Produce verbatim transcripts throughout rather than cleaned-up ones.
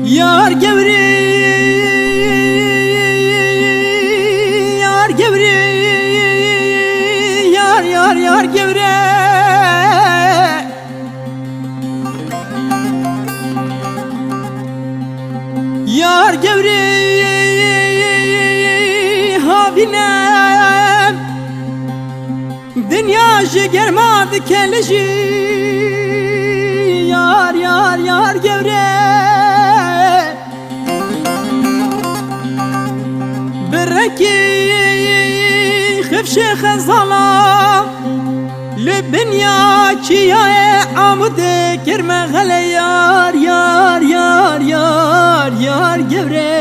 Yar gewrê, yar gewrê, yar, yar, yar gewrê. Yar gewrê havîne. Dinya ji germa dike lijî. Yar, yar, yar gewre. Bi rekî xifşê xezala li binya çiyayê Amûdê kir me xele. Yar, yar, yar, yar, yar gewre.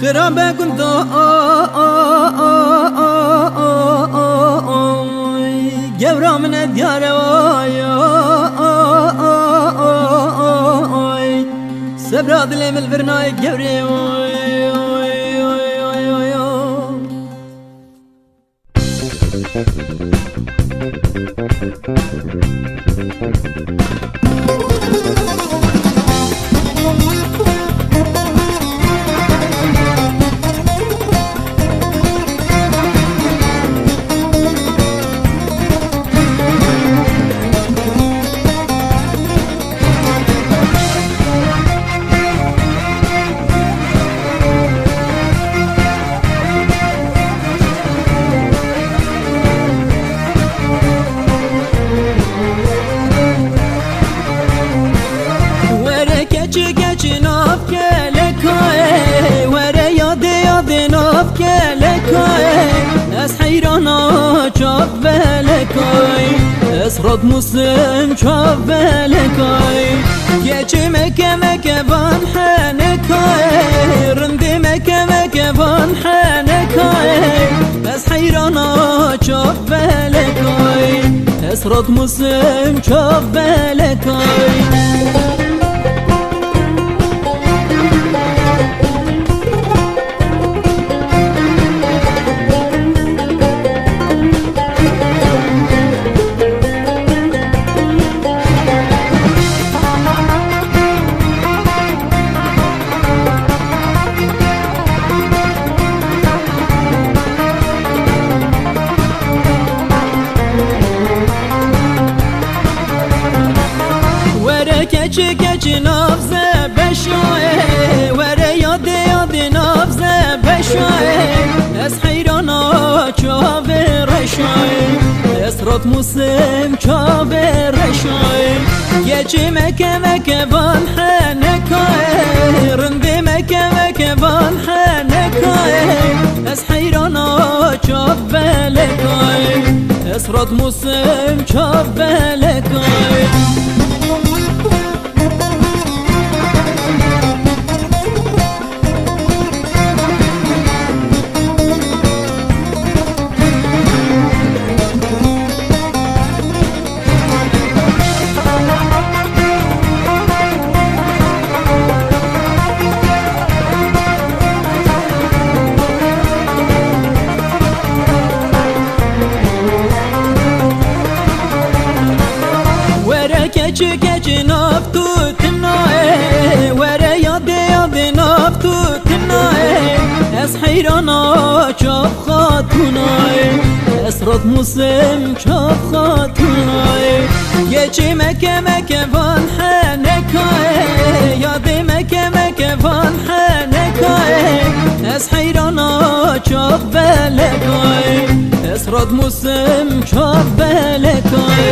Xirabe gundo, o, o, o, o, o, o, o, oy. Gewra min e diyar e, oy, o, o, o, o, o, oy. Sebra dilê min li vir nayê gewrê, oy, oy, oy, oy, oy, oy. Were keçi keçi nav kelekayê, were yadê yadê nav kelekayê. Ez heyrana çav velekayê, ez radmusim çav velekayê. Keçi meke meke van henekayê, rindê meke meke van henekayê. Ez heyrana çav velekayê, ez radmusim çav velekayê. Were keçi keçi nav zebeşayê, were yadê yadê nav zebeşayê. Ez heyrana çavê reşayê, ez radmusim çavê reşayê. Keçi meke meke van henekayê, rindê meke meke van henekayê. Ez heyrana çav velekayê, ez radmusim çav velekayê. Were keçi keçi nav tu tinayê, were yadê yadê nav tu tinayê. Ez heyrana çav xatûnayê, ez radmusim çav xatûnayê. Keçi meke meke van henekayê, yadê meke meke van henekayê. Ez heyrana çav velekayê, ez radmusim çav velekayê.